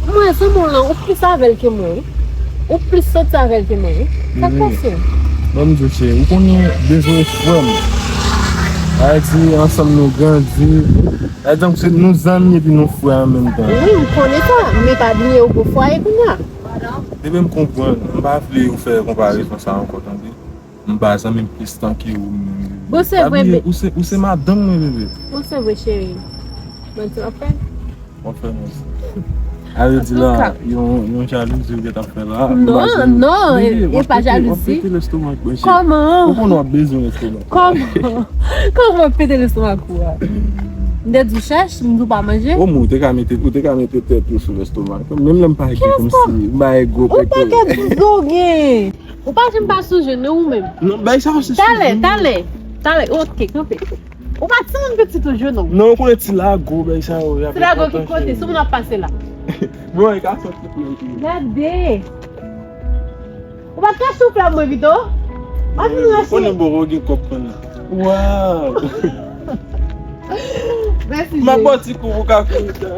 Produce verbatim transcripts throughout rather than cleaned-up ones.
Mwen, zanmi w lan, ou plis avè l ke mwen, wi. Ou plis santi avè l ke mwen, wi. Sa k pase? Ban m di w, cheri, ou konnen Dezo e frè m. Sa vle di, ansanm nou grandi. Sa vle di, se nou zanmi epi nou frè an menm tan. Wi, m konnen sa, men pa bliye ou gon fwaye kounye a. Bebe, m konprann. M pa vle ou fè konparezon sa ankò, tande. M ba zanmi m plis tan ke ou menm, bebe. Bon, se vre, men ou se, ou se madanm mwen, bebe. Bon, se vre, cheri. Mwen di w ap fè. W ap fè mwen sa. A vle di la, yon, yon jalouzi ou gentan fè la. Non, non, e pa jalouzi. W ap pete lestomak mwen, cheri. Kòman? Ou konnen w ap bezwen lestomak. Kòman? Kòman w ap pete lestomak ou a? M te di w chèch, m di w pa manje. O mwen, ou te ka mete, ou te ka mete tèt ou sou lestomak. Menm lè m pa gen, kòmsi m bay gwo pete. Ou pakèt bouzen w gen. Ou pa janm pa sou je nou ou menm. Non, bay sa se talè, talè, talè, ok, kanpe. Ou pa timoun pitit ou je nou. Non, ou konnen ti lago, bay sa yo. Ti lago ki kote, sou moun ap pase la. Bon, e ka sòti pou yo. Gade. Ou pa ka soufle mwen pito. Mwen vin rache. Konnen boro gen kòb pran la. Waw. Mèsi. M ap bò ti kou pou ka fini sa.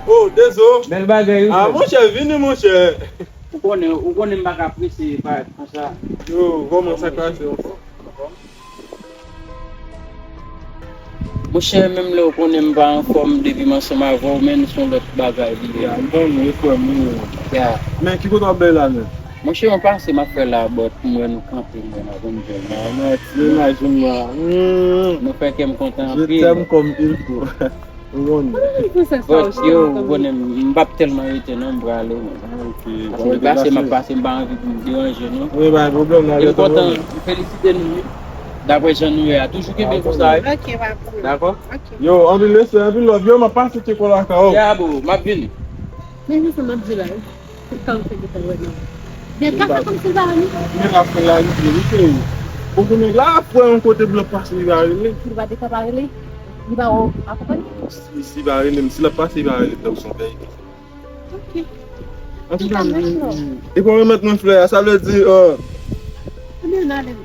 Oh, Dezo. Bèl bagay, wi, ah, frè. Monchè, vini, monchè. Ou konnen, ou konnen m pa ka prese parèt konsa. Yo, kòman sa k pase ankò? Monchè, menm lè ou konnen m pa anfòm depi m ansanm avè w, men nou se yon lòt bagay li ye. Ya, m konnen, e frè m, wi. Ya. Men ki kote w ap bay la menm? Monchè, yon pase m ap fè la, but m wè nou kanpe, m wè n ap vin jwenn. Ah, mèsi, imajin mwen. Hmm. Nou fè kè m kontan anpil. Je t'aime comme il faut. Ou konnen. But yo, ou konnen, m p ap tèlman rete non, m prale, men. Ah, ok. Paske m pase, m ap pase, m pa anvi pou m deranje nou. Wi, pa gen pwoblèm, n a rete. E m kontan, m felisite nou, wi. Daprè jan nou ye a, toujou kenbe konsa, wi. Ok, pa gen pwoblèm. Dakò? Ok. Yo, anpil respè, anpil love. Yo, m ap pase tcheke w lakay ou. Ya, bro, m ap vini. Men se sa m ap di la, wi. Tout sa m fè gentan wè nan. Men gad sa kòmsi l pa rele. Men l ap fè la rive, wi, cheri. Ou konnen la, frè yon kote blan pase, li pa rele. Li pa te ka pa rele. Li pa wè w akonpanye. Si, si pa rele m, si l ap pase, li pa rele m, tankou se yon bèy. Ok. Antouka, m, m, e pou remèt mwen flè a, sa vle di, euh, ebyen, n ale.